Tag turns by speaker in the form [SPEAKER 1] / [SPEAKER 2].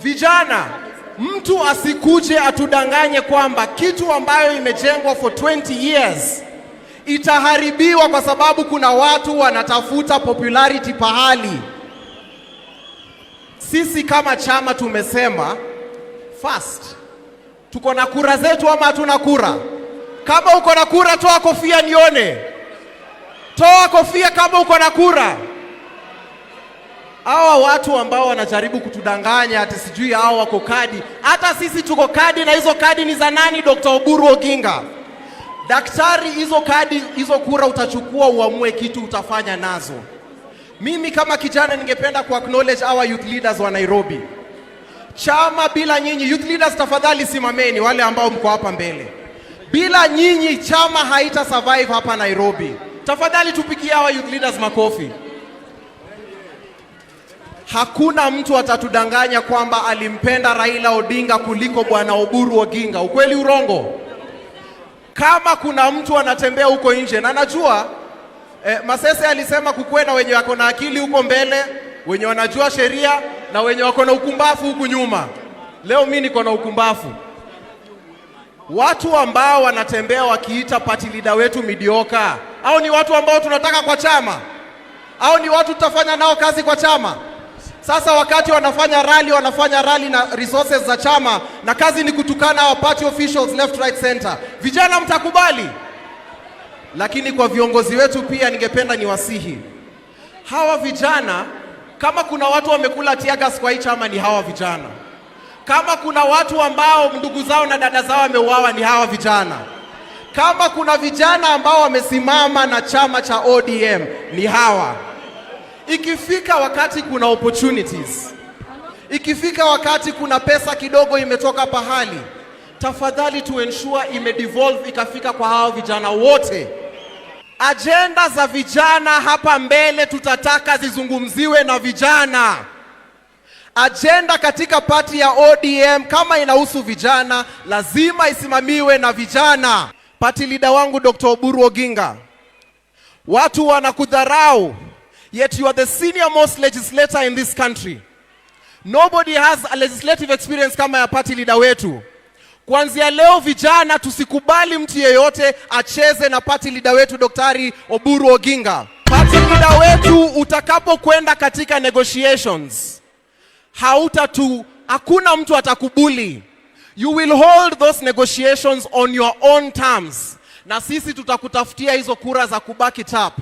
[SPEAKER 1] Vijana, mtu asikuje atudanganye kwamba kitu ambayo imejengwa for 20 years itaharibiwa kwa sababu kuna watu wanatafuta popularity pahali. Sisi kama chama tumesema first, tuko na kura zetu ama hatuna kura? Kama uko na kura, toa kofia nione. Toa kofia kama uko na kura. Hawa watu ambao wanajaribu kutudanganya ati sijui hao wako kadi, hata sisi tuko kadi, na hizo kadi ni za nani? Dr. Oburu Oginga. Daktari, hizo kadi, hizo kura utachukua uamue kitu utafanya nazo. Mimi kama kijana ningependa ku acknowledge our youth leaders wa Nairobi. Chama bila nyinyi, youth leaders, tafadhali simameni, wale ambao mko hapa mbele. Bila nyinyi chama haita survive hapa Nairobi. Tafadhali tupigie hawa youth leaders makofi. Hakuna mtu atatudanganya kwamba alimpenda Raila Odinga kuliko Bwana Oburu Oginga. Ukweli urongo? Kama kuna mtu anatembea huko nje na najua Masese alisema kukuwe na wenye wako na akili huko mbele, wenye wanajua sheria na wenye wako na ukumbafu huku nyuma. Leo mi niko na ukumbafu. Watu ambao wanatembea wakiita party leader wetu mediocre, au ni watu ambao tunataka kwa chama? Au ni watu tutafanya nao kazi kwa chama? Sasa wakati wanafanya rally, wanafanya rally na resources za chama na kazi ni kutukana our party officials left, right, center. Vijana mtakubali? Lakini kwa viongozi wetu pia ningependa niwasihi hawa vijana, kama kuna watu wamekula teargas kwa hii chama ni hawa vijana. Kama kuna watu ambao ndugu zao na dada zao wameuawa ni hawa vijana. Kama kuna vijana ambao wamesimama na chama cha ODM ni hawa. Ikifika wakati kuna opportunities, ikifika wakati kuna pesa kidogo imetoka pahali, tafadhali to ensure imedevolve ikafika kwa hawa vijana wote. Ajenda za vijana hapa mbele tutataka zizungumziwe na vijana. Ajenda katika party ya ODM kama inahusu vijana lazima isimamiwe na vijana. Party leader wangu Dr. Oburu Oginga, watu wanakudharau, yet you are the senior most legislator in this country. Nobody has a legislative experience kama ya party leader wetu. Kuanzia leo vijana, tusikubali mtu yeyote acheze na party leader wetu Daktari Oburu Oginga. Party leader wetu, utakapokwenda katika negotiations, hautatu, hakuna mtu atakubully. You will hold those negotiations on your own terms, na sisi tutakutafutia hizo kura za kuback it up.